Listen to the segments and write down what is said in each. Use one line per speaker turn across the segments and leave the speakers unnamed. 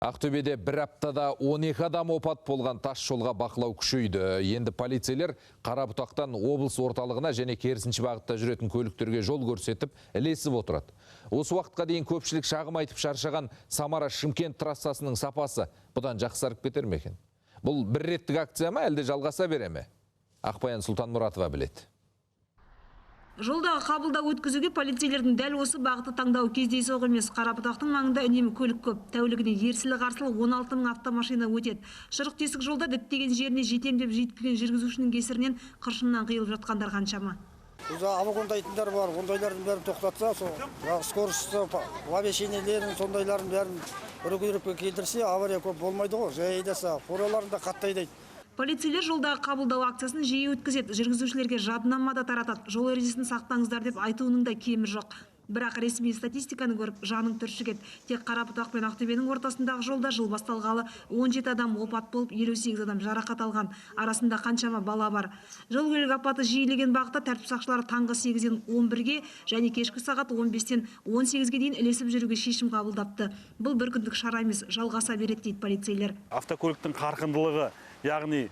Ақтөбеде бір аптада 12 адам опат болған тас жолға бақылау күшейді. Енді полицейлер Қарабұтақтан облыс орталығына және керісінше бағытта жүретін көліктерге жол көрсетіп, ілесіп отырады. Осы уақытқа дейін көпшілік шағым айтып шаршаған Самара-Шымкент трассасының сапасы бұдан жақсарып кетер ме екен? Бұл бір реттік акция ма, әлде жалғаса бере ме? Ақбаян Сұлтанмұратова біледі.
Жолдағы қабылдау өткізуге полицейлердің дәл осы бағытты таңдауы кездейсоқ емес. Қарабұтақтың маңында үнемі көлік көп. Тәулігіне ерсілі-қарсылы 16 мың автомашина өтеді. Шұрық тесік жолда діттеген жеріне жетем деп жүйткіген жүргізушінің кесірінен қыршыннан қиылып жатқандар қаншама.
Обгондайтындар бар, ондайлардың бәрін тоқтатса, сол скорості, обещаниелерін, сондайлардың бәрін регулировка келтірсе, авария көп болмайды ғой. Жай айдаса, фураларын да қатты айдайды.
Полицейлер жолдағы қабылдау акциясын жиі өткізеді. Жүргізушілерге жадынама да таратады. Жол ережесін сақтаңыздар деп айтуының да кемі жоқ. Бірақ ресми статистиканы көріп жаның түршігеді. Тек Қарабұтақ пен Ақтөбенің ортасындағы жолда жыл басталғалы 17 адам опат болып, 58 адам жарақат алған. Арасында қаншама бала бар. Жол көлік апаты жиілеген бағытта тәртіп сақшылары таңғы 8-ден 11-ге және кешкі сағат 15-тен 18-ге дейін ілесіп жүруге шешім қабылдапты. Бұл бір күндік шара емес, жалғаса береді дейді полицейлер.
Автокөліктің қарқындылығы, яғни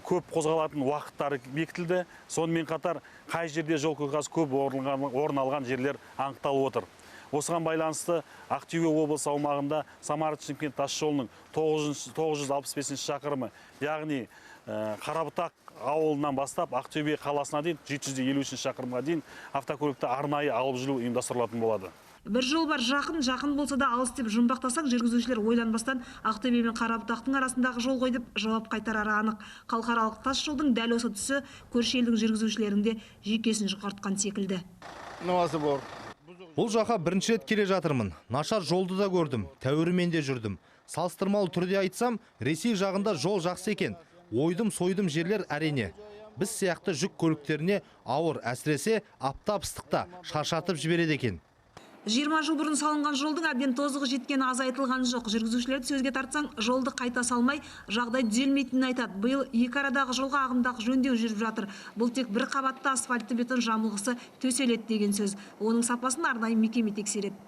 көп қозғалатын уақыттары бекітілді. Сонымен қатар қай жерде жол оқиғасы көп орын алған жерлер анықталып отыр. Осыған байланысты Ақтөбе облысы аумағында Самара-Шымкент тас жолының 965 шақырымы, яғни Қарабұтақ ауылынан бастап Ақтөбе қаласына дейін 753 шақырымға дейін автокөлікті арнайы алып жүру ұйымдастырылатын болады.
Бір жол бар жақын, жақын болса да алыс деп жұмбақтасаң, жүргізушілер ойланбастан Ақтөбе мен Қарабұтақтың арасындағы жол ғой деп жауап қайтарары анық. Халықаралық тас жолдың дәл осы тұсы көрші елдің жүргізушілерінің де жүйкесін жұқартқан секілді.
Бұл жаққа бірінші рет келе жатырмын. Нашар жолды да көрдім, тәуірімен де жүрдім. Салыстырмалы түрде айтсам, Ресей жағында жол жақсы екен. Ойдым-сойдым жерлер әрине. Біз сияқты жүк көліктеріне ауыр, әсіресе аптап ыстықта шаршатып жібереді екен.
20 жыл бұрын салынған жолдың әбден тозығы жеткені аз айтылған жоқ. Жүргізушілерді сөзге тартсаң, жолды қайта салмай, жағдай түзелмейтінін айтады. Биыл екі арадағы жолға ағымдағы жөндеу жүріп жатыр. Бұл тек бір қабатты асфальтты бетон жамылғысы төселеді деген сөз. Оның сапасын арнайы мекеме тексереді.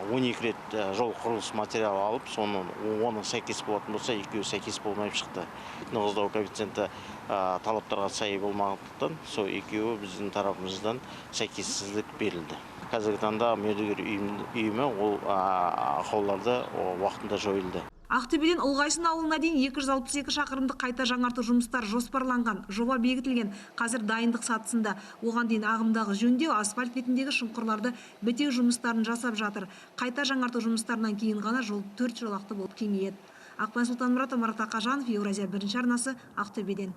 12 рет жол құрылыс материалы алып, соның оны сәйкес болатын болса, екеуі сәйкес болмай шықты. Нығыздау коэффициенті талаптарға сай болмағандықтан, сол екеуі біздің тарапымыздан сәйкессіздік берілді. Қазіргі таңда мердігер үйімі ол ақауларды уақытында жойылды.
Ақтөбеден Ұлғайсын ауылына дейін 262 шақырымды қайта жаңарту жұмыстары жоспарланған. Жоба бекітілген. Қазір дайындық сатысында. Оған дейін ағымдағы жөндеу, асфальт бетіндегі шұңқырларды бітеу жұмыстарын жасап жатыр. Қайта жаңарту жұмыстарынан кейін ғана жол 4 жолақты болып кеңейеді. Ақбаян Сұлтанмұратова, Марат Ақажанов, Еуразия бірінші арнасы, Ақтөбеден.